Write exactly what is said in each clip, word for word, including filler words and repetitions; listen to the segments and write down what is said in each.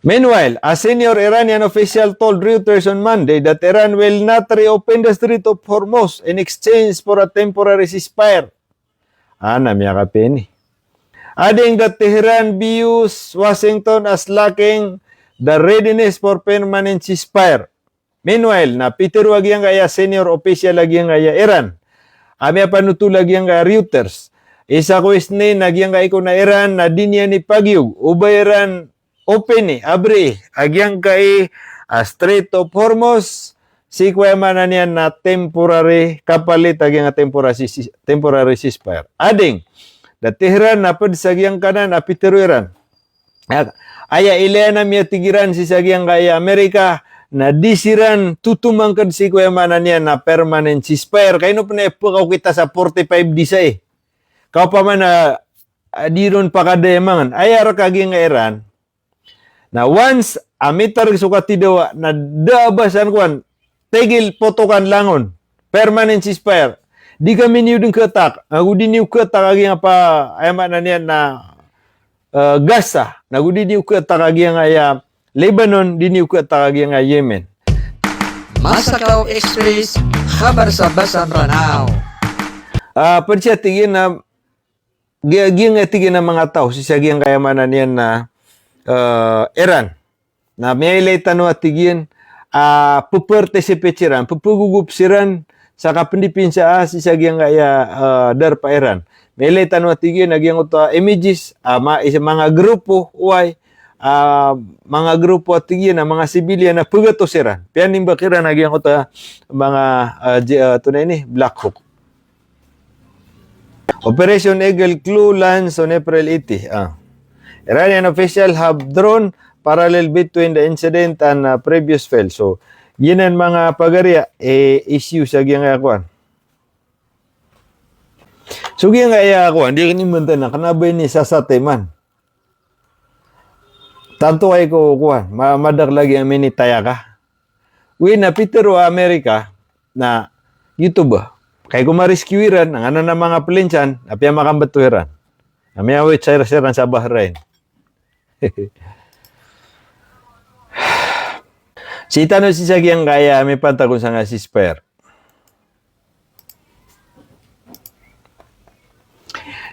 Meanwhile, a senior Iranian official told Reuters on Monday that Iran will not reopen the Strait of Hormuz in exchange for a temporary ceasefire. Ana miyakapiya ini. Adding that Tehran views Washington as lacking the readiness for permanent ceasefire. Meanwhile, na pitharo a giyangkaya senior official a giyangkaya Iran a miyapanothol a giyangkaya Reuters, isa ko Isnin a giyangkaya kon a Iran na di niyan ipagiyog o ba iran open i, abri i, a giyangkaya, ah, Strait of Hormuz, sii ko aya maana niyan na temporary, kapalit a giyangkaya temporary sis-, temporary ceasefire. Adding, da Tehran na ped sa giyangkanan a pitharo iran. Aya, aya ilaya na miyatig iran sii sa giyangkaya Amerika, na di siran totomangked sii ko aya maana niyan na permanent ceasefire. Ka ino pen i pekaw kita sa forty-five days ai. Ka opama na, ah, di ron pakadayamangan. Aya rek a giyangkaya Iran. Na once a mitareg so katidawa, na da a ba san kowan, tigil potokan langon, permanent ceasefire. Di kami niyo den ketak, ago di niyo ketak a giyangkaya, aya maana niyan na, eh, Gaza, na ago di niyo ketak a giyangkaya Lebanon, di niyo ketak a giyangkaya Yemen. Masakaw Express, khabar sa Basan Ranao. Ah, ped sa tig iyan na giya, giyangkaya tig iyan a manga taw sii sa giyangkaya maana niyan na, eh, Iran. Na miyailay tano a tig iyan a peparticipate siran, pepegogop siran sa kapendipinsa a sii sa giyangkaya, eh, darpa Iran. Miyailay tano a tig iyan a giyangkoto a images a ma-, isa manga grupo, oway, a manga grupo a tig iyan a manga civilian a pegatos iran. Piyanimbak iran a giyangkoto a manga, eh, ji-, eh, tonaa ini, Black Hawk. Operation Eagle Claw lands on April eighteen. Ah. Iranian official have drawn parallel between the incident and, ah, previous fail. So, giyanan manga pagari a, eh, issue sa giyangkaya kowan. So, giyangkaya kowan, di keni mentena, kena ba ini sasatiman. Tanto ay ko kowan, ma-, madakel a giyangkaya minitaya ka. Oway, na pitharo a Amerika na YouTube. Kay ko ma-rescue iran, na nganan a manga plane san, na piyamakambeto iran. Na miyawit sa ir-, siran sa Bahrain. Sii tano sii sa giyangkaya mipantag on sangkaya ceasefire.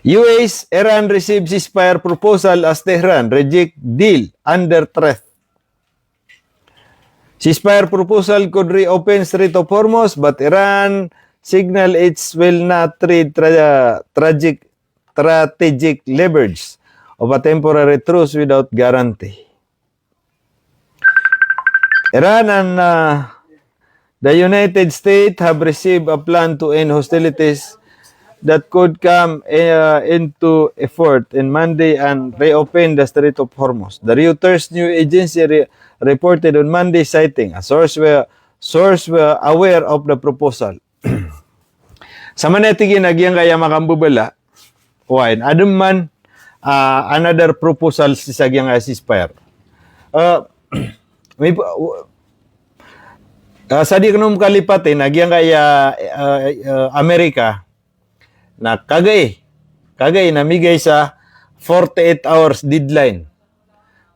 U S, Iran receive ceasefire proposal as Tehran reject deal under threat. Ceasefire proposal could reopen Strait of Hormuz, but Iran signal it will not trade tra-, tragic, strategic leverage of a temporary truce without guarantee. Iran and, uh, the United States have received a plan to end hostilities that could come, uh, into effect in Monday and reopen the Strait of Hormuz. The Reuters news agency re-, reported on Monday, citing a source where, source were aware of the proposal. Samanaya tig iyan a giyangkaya makambebala, oway, aden man, ah, another proposal sii sa giyangkaya ceasefire. Ah, mip-, ah, sa di ko kalipatin a giyangkaya, ah, ah, Amerika, na kagai, kagai na migay sa forty-eight hours deadline.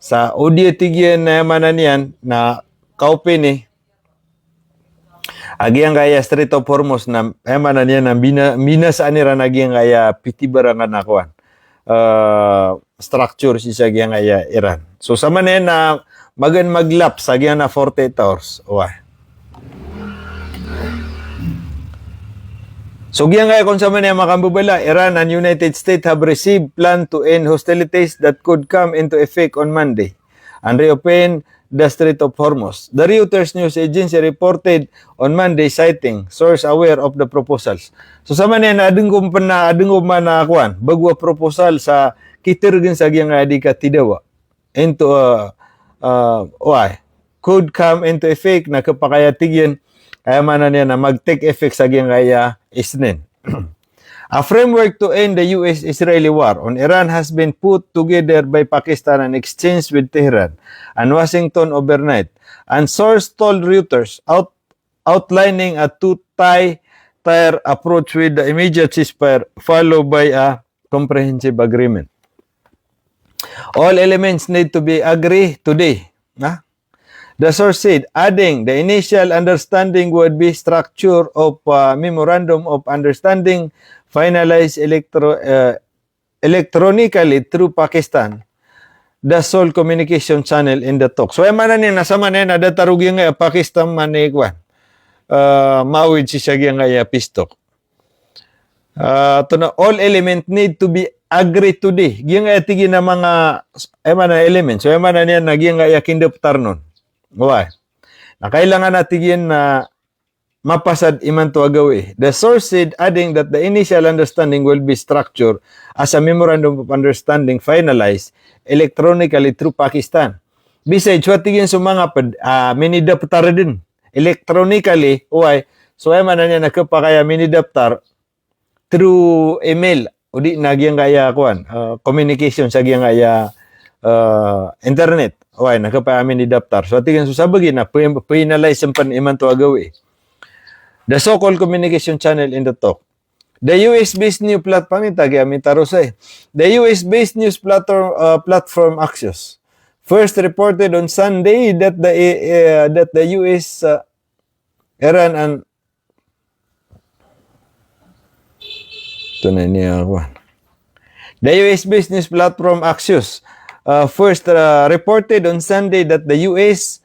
Sa o di tig iyan a aya maana niyan na kaopen i a giyangkaya Strait of Hormuz na, aya maana niyan na bina-, binasaan iran a giyangkaya pitibarangan a kowan, eh, structure sii sa giyangkaya Iran. So, samanaya na magaan mag-lapse a giyangkaya forty-eight hours. Oway. So, giyangkaya kon samanaya makambebala, Iran and United States have received plan to end hostilities that could come into effect on Monday and reopen the Strait of Hormuz. The Reuters news agency reported on Monday, citing source aware of the proposals. So, samanaya na aden ko pena, aden ko mana kowan, bago a proposal sa kiteregen sa giyangkaya di katidawa. Into, uh, uh, oway, could come into effect, na kepakay a tig iyan, aya maana niyan na mag-take effect sa giyangkaya Isnin. A framework to end the U S Israeli war on Iran has been put together by Pakistan and exchanged with Tehran and Washington overnight, and source told Reuters, out-, outlining a two-ti-, tier approach with the immediate ceasefire followed by a comprehensive agreement. All elements need to be agree today. Na? The source said, adding, the initial understanding would be structure of, uh, memorandum of understanding finalized electro-, uh, electronically through Pakistan, the sole communication channel in the talk. So, aya maana niyan na samanaya na datar o giyangkaya Pakistan man i kowan, ah, maawid sii sa giyangkaya peace talk. Ah, antonaa, all element need to be agree today. Giyangkaya tig iyan a manga, aya maana element. So, aya maana niyan na giyangkaya kindaptar on. Oway. Na kailangan a tig iyan na mapasad imanto a gawii. The source said, adding that the initial understanding will be structured as a memorandum of understanding finalized electronically through Pakistan. Besides, so a tig iyan so manga pd, ah, minidaptar dn electronically, oway. So, aya maana niyan na khapakay a minidaptar through email, odi na giyangkaya kowan, ah, communication sa giyangkaya, ah, internet. Oway, na khapakay a minidaptar. So, a tig iyan so sabagi na pi-, finalize pn imanto a gawii. The so-called communication channel in the talk. The U S-based news platform, ito giya mitaro saya. The U S-based news platform, uh, platform Axios first reported on Sunday that the, uh, that the U S, uh, Iran and, ito na ini ako. The U S-based news platform Axios, uh, first, uh, reported on Sunday that the U S,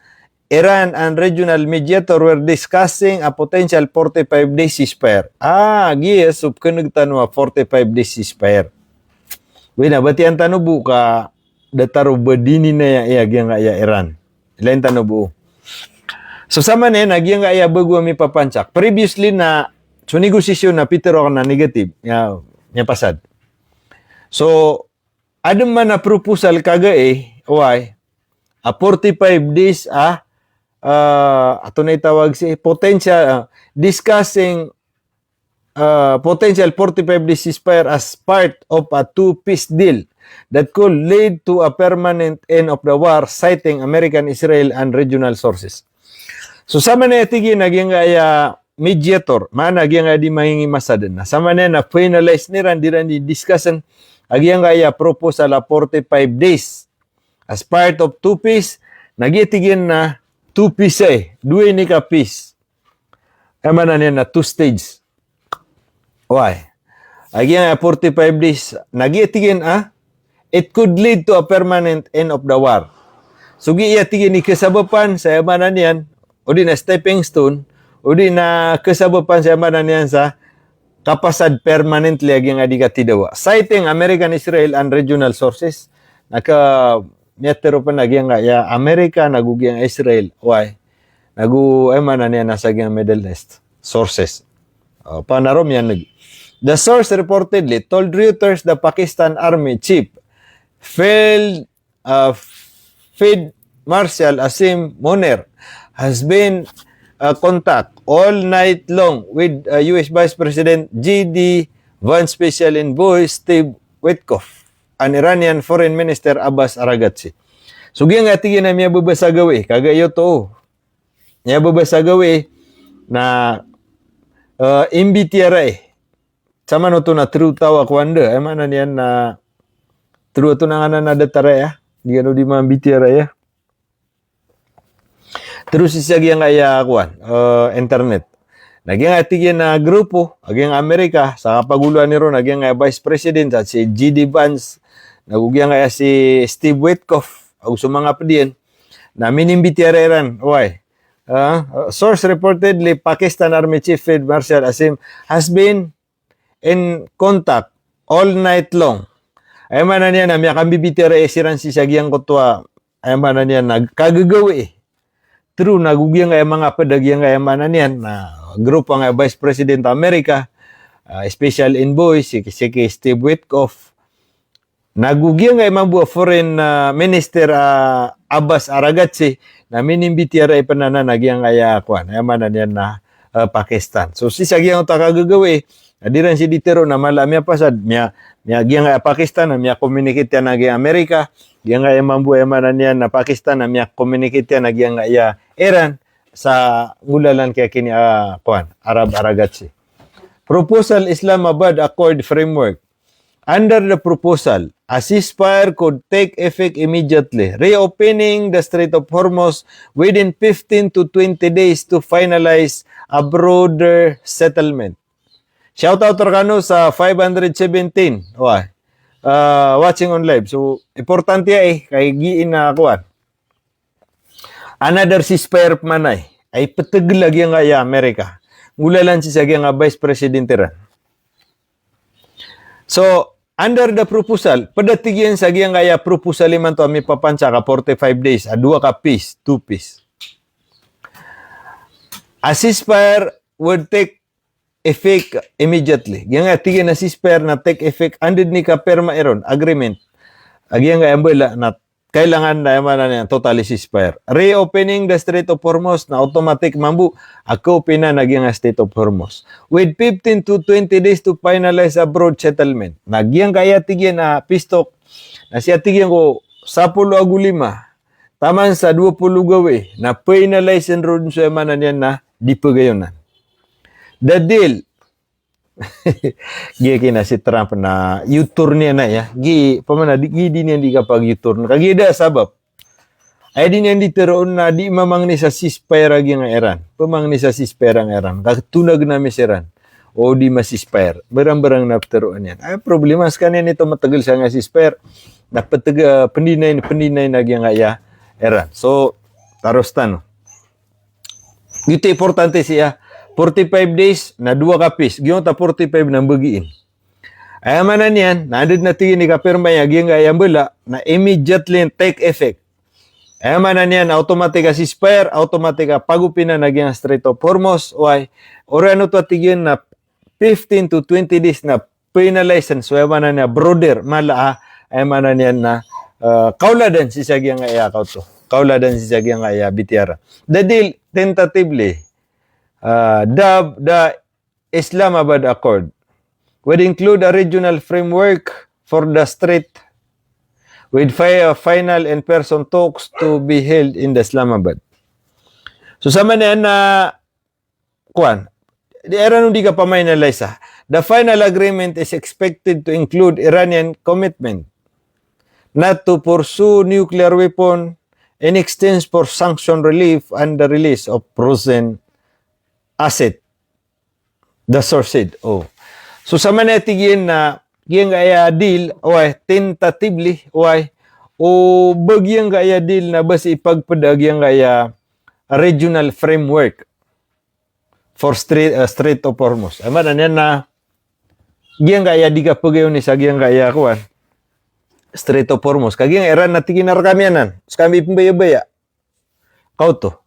Iran and regional mediator were discussing a potential forty-five day ceasefire. Ah, giya so pkhan'g tano a forty-five day ceasefire. Oway na, batiya tano bo ka datar o ba dii niyan aya giyangkaya Iran. Ilay tano bo. So, samanaya na giyangkaya bago a mipapansak. Previously na so negosasyon na pitharo akn a negative. Aya, aya pasad. So, adn man a proposal kagiya, oway, a forty-five days a, ah, antonaa i tawag sii, potential, ah, discussing, ah, potential forty-five day ceasefire as part of a two-phase deal that could lead to a permanent end of the war, citing American, Israel, and regional sources. So, samanaya tig iyan a giyangkaya mediator, maana giyangkaya dii mangingimasa dn. Na samanaya na finalize iran, dii iran dii discuss a giyangkaya proposal a forty-five days as part of two phase, na giya tig iyan na two phase aya, dowa ini ka phase. Aya maana niyan na two stage. Oway. A giyangkaya forty-five days, na giya tig iyan a, it could lead to a permanent end of the war. So giya tig iyan i kasabapan sa aya maana niyan, odi na stepping stone, odi na kasabapan sa aya maana niyan sa kapasad permanently a giyangkaya dii katidawa. Citing American, Israel, and regional sources, na ka miyatharo pn a giyangkaya America, nago giyangkaya Israel, oway. Nago, aya maana niyan na sa giyangkaya Middle East sources. Ah, panaro miyan'g. The source reportedly told Reuters the Pakistan Army chief, Field, uh, Field Marshal Asim Munir, has been, uh, contact all night long with, uh, U S Vice President J D Vance Special Envoy Steve Witkoff and Iranian Foreign Minister Abbas Araghchi. So giyangkaya tig iyan a miyababasa gawii, kagiya oto, miyababasa gawii na, eh, imbitiyarai. Samanoto na through taw a kowan da, aya maana niyan na through antonaa nganan a datar aya, di kano dii mambitiyarai aya. Through sii sa giyangkaya kowan, eh, internet. Na giyangkaya tig iyan a grupo a giyangkaya Amerika, sa kapagoloan iron a giyangkaya Vice President a si J D Vance, nago giyangkaya si Steve Witkoff, ago so manga pd iyan, na minimbitiyarai iran, oway. Ah, source reportedly, Pakistan Army Chief Field Marshal Asim has been in contact all night long. Aya maana niyan na miyakambibitiyarai siran sii sa giyangkoto a, aya maana niyan na kagagawii. Through nago giyangkaya manga pd a giyangkaya, aya maana niyan na grupo angkaya Vice President America, ah, Special Envoy, si, si Steve Witkoff, nago giyangkaya mambo a Foreign, ah, Minister, ah, Abbas Araghchi, na minimbitiyarai pn anan a giyangkaya kowan, aya maana niyan na, ah, Pakistan. So sii sa giyangkoto a kagagawii, na dii iran sii dii tharo na mala a miyapasad, miya, miya giyangkaya Pakistan na miya-communicate iyan a giyangkaya Amerika, giyangkaya mambo, aya maana niyan na Pakistan na miya-communicate iyan a giyangkaya Iran sa nggolalan kiyakini a kowan, Arab Araghchi. Proposal Islamabad Accord Framework. Under the proposal, a ceasefire could take effect immediately, reopening the Strait of Hormuz within fifteen to twenty days to finalize a broader settlement. Shout out rekano sa five hundred seventeen. Wa. Ah, watching on live. So, importante aya, eh, kagiya ina kuwan. Another ceasefire pman ay. Ay petegel a giyangkaya Amerika. Nggolalan sii sa giyangkaya Vice President iran. So, under the proposal, ped a tig iyan sa giyangkaya proposal imanto a mipapansa ka forty-five days, a dowa ka phase, two phase. A ceasefire would take effect immediately. Giyangkaya tig iyan a ceasefire na take effect, anda den i kapirma iron, agreement. A giyangkaya mbala na kailangan na aya maana niyan totally ceasefire. Reopening the Strait of Hormuz na automatic mambo a kaopenan a giyangkaya Strait of Hormuz. With fifteen to twenty days to finalize a broad settlement. Na giyangkaya tig iyan a peace talk, na sii a tig iyan ko sapolo ago lima, taman sa dowa polo gawii, na finalize iron so aya maana niyan na di pegayonan. The deal, Giya kena si Trump na U-turn iyan aya. Giya, pamana di, giya di niyan di kapag U-turn. Kagiya da sabap. Aya di niyan di teroon na di mamangni sa ceasefire a giyangkaya Iran. Pemangni sa ceasefire a giyangkaya Iran. Katonag na mi si Iran. O di ma-ceasefire. Berang-berang na teroon iyan. Aya problema sekaniyan ito mategel sa giyangkaya ceasefire. Na peteg-, eh, pendinay, pendinay na giyangkaya Iran. So, taros tano. Giyoto i importante sii a forty-five days na dowa ka phase. Giyoto a forty-five na mbegiin. Aya maana niyan, na anda den a tig iyan i kapirma iyan a giyangkaya mbala, na immediately take effect. Aya maana niyan, na automatic a ceasefire, automatic a pagopenan a giyangkaya Strait of Hormuz, oway. Oriyan oto a tig iyan na fifteen to twenty days na finalize iyan, so aya maana niyan a broader, mala a, aya maana niyan na, eh, kaoladan sii sa giyangkaya kaoto. Kaoladan sii sa giyangkaya B T R. The deal tentatively, eh, dubbed the Islamabad Accord, would include a regional framework for the strait, with fi-, final in-person talks to be held in the Islamabad. So, sa maana niyan na kuwan, di Iran on di kapamainalay sa. The final agreement is expected to include Iranian commitment not to pursue nuclear weapon in exchange for sanction relief and the release of frozen asset, the source said. Oh. So, sa maana niyan tig iyan na giyangkaya deal, oway, tentatively, oway, o ba giyangkaya deal na ba sii pagpeda giyangkaya regional framework for Strait, uh, Strait of Hormuz. Aya maana niyan na giyangkaya di kapegayoni sa giyangkaya kuwan, Strait of Hormuz. Ka giyangkaya Iran na tig iyan a rekami anan. Sekami pembayabaya. Kaoto.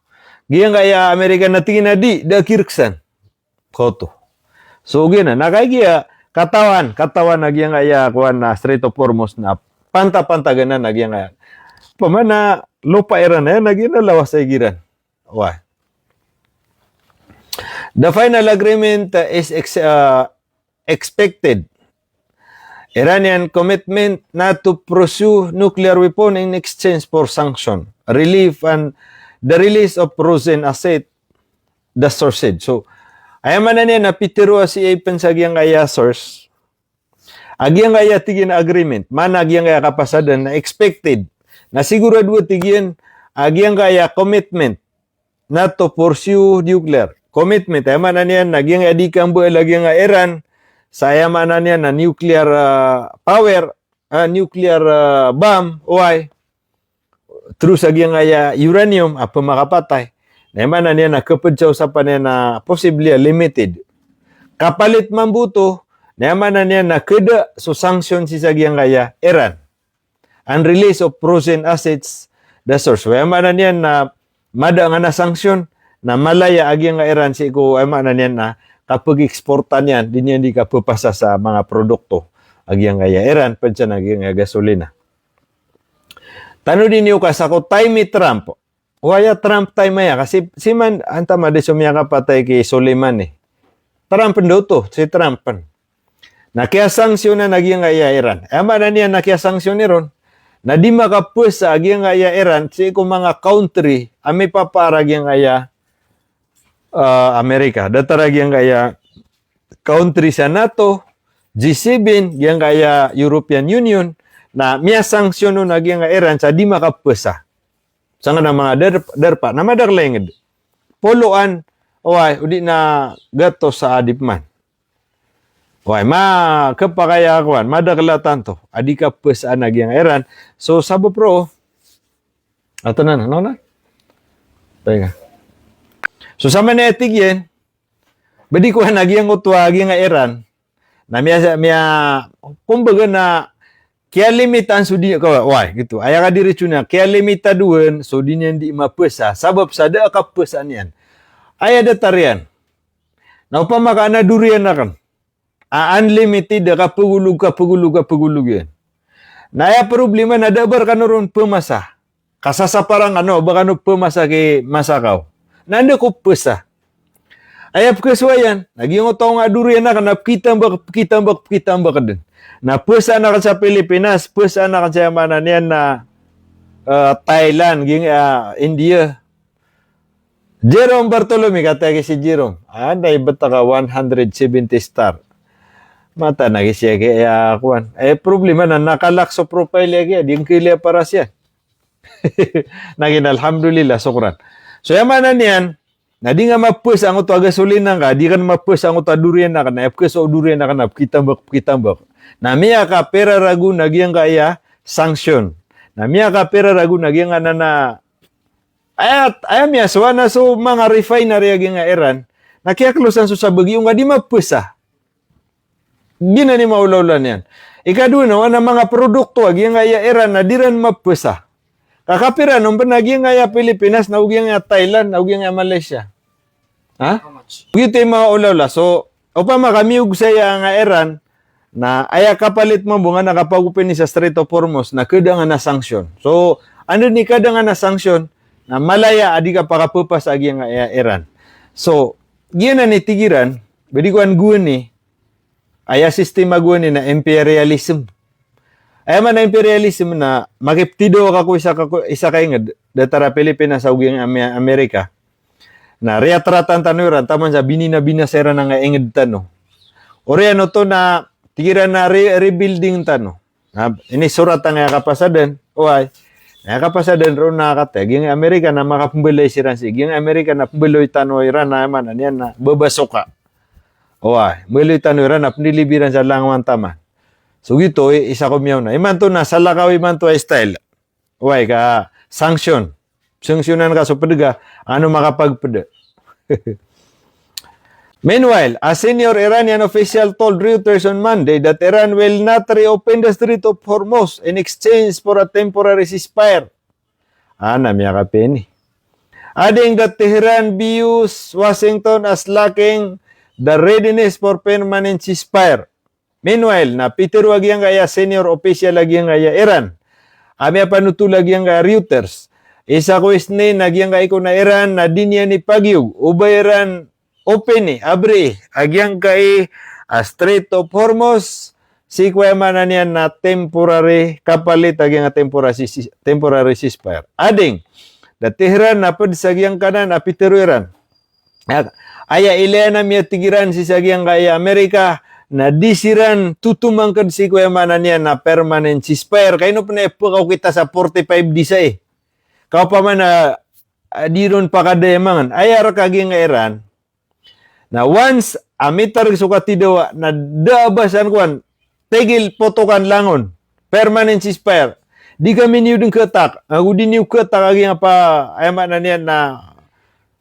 Giyangkaya Amerika na tig iyan a di, da kireksan. Kaoto. So, giyanan. Na kagiya katawan, katawan a giyangkaya kuwan na Strait of Hormuz na panta-pantagan anan a giyangkaya. Pamana lopa iran aya na giyanan lawas a igiran. Wa. The final agreement, uh, is ex-, uh, expected. Iranian commitment not to pursue nuclear weapon in exchange for sanction, relief, and the release of frozen asset, the source said. So, aya maana niyan na pitero a sii pen sa giyangkaya source, a giyangkaya tig iyan a agreement, maana a giyangkaya kapasadan na expected. Na sigurado a tig iyan a giyangkaya commitment not to pursue nuclear. Commitment, aya maana niyan na giyangkaya di kambal a giyangkaya Iran sa aya maana niyan na nuclear, ah, power, ah, nuclear, ah, bomb, oway. Through sa giyangkaya uranium a pemakapatay. Na aya maana niyan na keped sa osapan iyan na possibly a limited. Kapalit mambo oto, na aya maana niyan na keda so sanction sii sa giyangkaya Iran. And release of frozen assets, the source. Aya maana niyan na mada ngka na sanction, na malaya a giyangkaya Iran sii ko, aya maana niyan na kapeg-exportan iyan, di niyan di kapepasa sa manga produkto a giyangkaya Iran, ped san a giyangkaya gasolina. Tanodi niyo ka sa ko time i Trump. Oway, a Trump time aya, ka si, si man, antaa man di so miyakapatay ki Soleimani. Trump pen da oto, si Trump pen. Na kiyasanction a giyangkaya Iran. Aya maana niyan na kiyasanction iron. Na di makapasa a giyangkaya Iran sii ko manga country a mipapaar a giyangkaya, ah, Amerika. Datar a giyangkaya country sa NATO, G seven, giyangkaya European Union, Na miyasanction on a giyangkai a Iran sa di makapasa. Sangkanan a manga darp-, darpa na madakel a inged. Poloan, oway, o di na gatos a adip man. Oway, ma, kepakay a kowan, madakel a tanto a di kapasaan a giyangkai a Iran. So, sabap roo, ato na, na, na, na? Teka. So, samanaya tig iyan, ba di kowan a giyangkoto a giyangkai a Iran, na miya, miya, kumbaga na kiyalimitan so di, ka, oway, giyoto. Aya kadiritso niyan, kiyalimitan on so di niyan di mapasa, sabap sa da a kapasaan iyan. Aya datar iyan. Na opama ka na doriyan aken a unlimited a kapagolog, kapagolog, kapagolog iyan. Na aya problema na da a ba rekano ron pemasa. Kasasaparan kano, ba kano pemasa ki masa kaw. Na anda ko pasa. Aya pekesowa iyan, na giyangkoto a doriyan aken na pekitambak, pekitambak, pekitambak den. Na pasaan aken sa Pilipinas, pasaan aken sa aya maana niyan na, eh, Thailand, giyang, ah, India. Jerome Bartolome, kataya ki si Jerome. Anda i betak a one hundred seventy star. Mataan a ki siya ki, aya, kowan. Eh, problema na nakalak so profile iyan ki, di ngkilaya paras iyan. Na giya na alhamdulillah, sokran. So, aya maana niyan, na di nga mapasa angkoto a gasolina ngka, di ka mapasa angkoto a doriyan aken, na aya pekesowa o doriyan aken na pekitambak, pekitambak. Na miyakapira ragon a giyangkai a sanction. Na miyakapira ragon a giyangkanan a, aya, aya miyasowa na so manga refinery a giyangkai a Iran, na kiyaklosan so sabagi o nga di mapasa. Giyanan i maolaola niyan. Ikadowa na, o ana manga produkto a giyangkai a Iran na di ran mapasa. Ka kapira on pen a giyangkai a Pilipinas, na o giyangkai a Thailand, na o giyangkai a Malaysia. Ha? How much? Giyoto i maolaola. So, opama ka miyog saya angkai a Iran, na aya kapalit mambo nga na kapag-open sa Strait of Hormuz, na keda nga na sanction. So, anda i keda nga na sanction, na malaya a di kapakapasa a giyangkai a Iran. So, giyanan i tig iran, ba di kowan gowani, aya sistema gowani na imperialism. Aya maana imperialism na makiptidawa ka ko isa ka ko, isa ka inged, datar a Pilipinas ago giyangkai a Ame-, Amerika. Na riyatratan tano iran, taman sa bininabinasa iran angkai a inged tano. Oriyan oto na tig iran na re-, rebuilding tano. Na inisorat angkai a kapasadan, oway. Na aya kapasadan roo na kataya giyangkai a Amerika na makapembaloy siran sii. Giyangkai a Amerika na pembaloy tano iran na aya maana niyan na babasoka. Oway, mbaloy tano iran na pendilib iran sa langowan taman. So giyoto i, isa ko miyaona. Imanto na salakaw imanto a style. Oway, ka sanction. Sanctionan ka so ped ka, ano makapagped. Meanwhile, a senior Iranian official told Reuters on Monday that Iran will not reopen the Strait of Hormuz in exchange for a temporary ceasefire. Ana miyakapiya ini. Adding that Tehran views Washington as lacking the readiness for permanent ceasefire. Meanwhile, na pitharo a giyangkai a senior official a giyangkai a Iran a miyapanotol a giyangkai a Reuters, isa ko Isnin a giyangkai kon a Iran na di niyan ipagiyog o ba iran open i, abri i, a giyangkai a Strait of Hormuz sii ko aya maana niyan na temporary, kapalit a giyangkai a temporary cease-, temporary ceasefire. Adding that Tehran na ped sa giyangkanan a pitharo iran, aya, aya ilaya ami a tig iran sii sa giyangkai a Amerika na di siran totomangked sii ko aya maana niyan na permanent ceasefire. Ka ino pen a ipekaw kita sa forty-five days ai. Ka opama na, ah, di ron pakadayamangen. Aya rek a giyangkai a Iran na once a mitareg so katidawa na da a ba san kowan, tigil potokan langon, permanent ceasefire. Di kami niyo den ketak, ago di niyo ketak a giyangkai a, aya maana niyan na,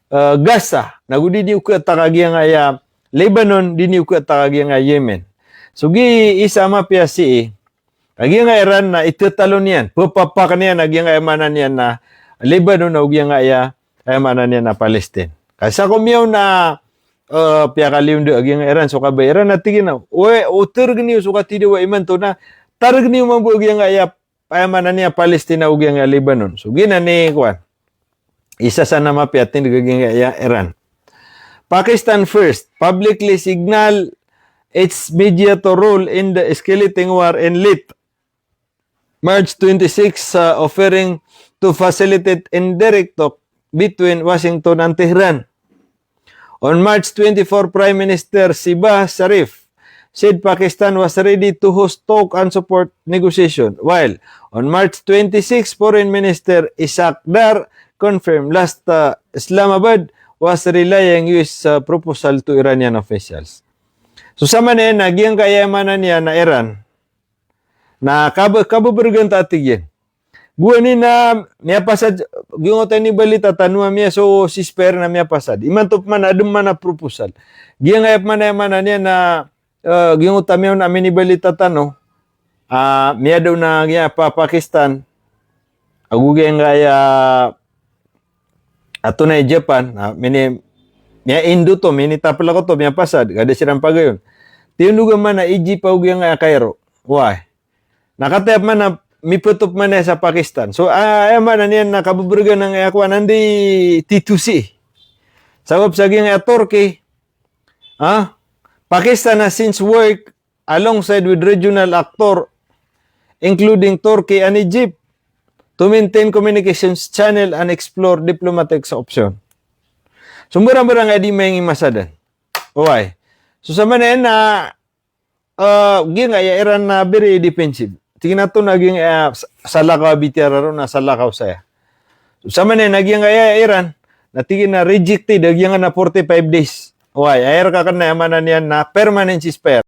eh, Gaza, na ago di niyo ketak a giyangkai a Lebanon, di niyo ketak a giyangkai a Yemen. So giya isa a mapiya sii, a giyangkai a Iran na itetalon iyan, pepapak iyan a giyangkai a aya maana niyan na Lebanon ago giyangkai a, aya maana niyan na Palestine. Ka isa ko miyaona, eh, piyakaliyo ndo a giyangkai a Iran so kabaya iran na tig iran a, we, o tareg niyo so katidawa imanto na tareg niyo mambo a giyangkai a, aya maana niyan, Palestine ago giyangkai a Lebanon. So giyanan i kowan. Isa san a mapiya a tindeg a giyangkai a Iran. Pakistan first publicly signal its mediator role in the escalating war in late March twenty-six, uh, offering to facilitate indirect talk between Washington and Tehran. On March twenty-four, Prime Minister Shehbaz Sharif said Pakistan was ready to host talk and support negotiation. While on March twenty-six, Foreign Minister Ishaq Dar confirmed last, uh, Islamabad was relaying U S, uh, proposal to Iranian officials. So samanaya na giyangkaya maana niyan na Iran na kab-, kabeberegen ta tig iyan. Gowani na miyapasad, giyangkoto a inibalita tano a miyaso ceasefire na miyapasad. Imanto pman a aden man a proposal. Giyangkaya pman a maana niyan na, eh, giyangkoto a miyaona a minibalita tano, ah, miyada on a giya Pa-, Pakistan, ago giyangkaya a tonaa i Japan, ah, mini-, miya-end oto, minitapel ako oto, miyapasad, ka da siran pagayon. Tiyondogan man a Egypt ago giyangkaya Cairo. Why? Na kataya pman a mipeto pman aya sa Pakistan. So, ah, aya maana niyan na kabeberegen angkaya kowan, anda i titosi. Sabap sa giyangkaya Turkey, ah, Pakistan has since worked alongside with regional actor, including Turkey and Egypt, to maintain communications channel and explore diplomatic option. So, mbarang-barang a di maing i masa den. Oway. So, samanaya na, eh, giyangkaya Iran na very defensive. Tig iyan a oto na giyangkaya, eh, sa-, salakaw a bitiyara ron na salakaw saya. So, samanaya na giyangkaya Iran, na tig iyan a rejected a giyangkanan a forty-five days. Oway, aya reka kena aya maana niyan na permanent ceasefire.